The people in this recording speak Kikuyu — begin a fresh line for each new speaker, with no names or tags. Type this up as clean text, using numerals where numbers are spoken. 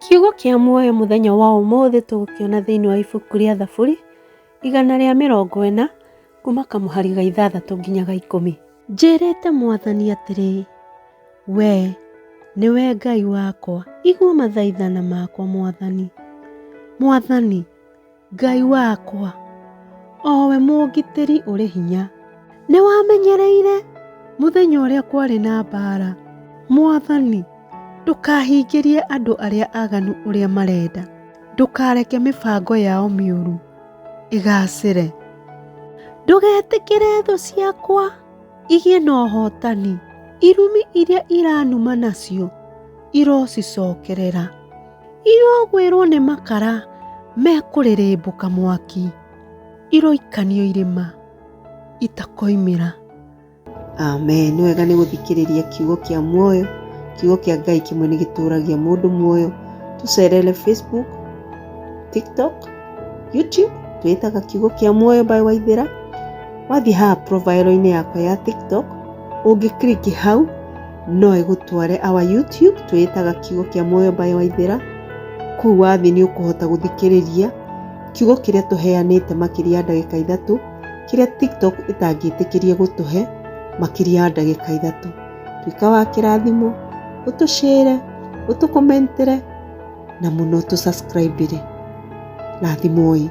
Kiugo kĩa muoyo mũthenya wa ũmũthĩ tũgũkĩona thĩinĩ wa ibuku rĩa Thaburi 140 kuma kamũhari ga 6 nginya ga 10. Njĩrĩte Mwathani atĩrĩ, Wee nĩwe Ngai wakwa, igua mathaithana makwa Mwathani. Mwathani, Ngai wakwa, o we mũngitĩri ũrĩ hinya. Nĩwamenyereire mũthenya ũrĩa kwarĩ na mbaara. Mwathani, ndũkahingĩrie andũ arĩa aganu ũrĩa marenda, ndũkareke mĩbango yao mĩũru ĩgaacĩre. Ndũgetĩkĩre thũ ciakwa igĩe na ũhootani, irumi iria iranuma nacio irocicokerera. Irogwĩrwo nĩ makara mekũrĩrĩmbũka mwaki, iroikanio irima itakoimĩra.
Amen. Nĩ wega nĩ gũthikĩrĩria kiugo kĩa muoyo. Kiugo kĩa Ngai kĩmwe nĩ gĩtũragia mũndũ muoyo. Tũcerere Facebook, TikTok, YouTube, twĩtaga kiugo kĩa muoyo by Waithĩra. Wathiĩ haha profile-inĩ yakwa ya TikTok, ũngĩ click hau no ĩgũtware our YouTube, twĩtaga kiugo kĩa muoyo by Waithĩra. Kũu wathiĩ nĩ ũkũhota gũthikĩrĩria kiugo kĩrĩa tũheanĩte makĩria ya ndagĩka 3, kĩrĩa TikTok ĩtangĩtĩkĩria gũtũhe makĩria ya ndagĩka 3. Tuĩka wa kĩrathimo, ũtũcĩre, ũtũkomentere na mũno tũ subscribe-ire. Rathimoi.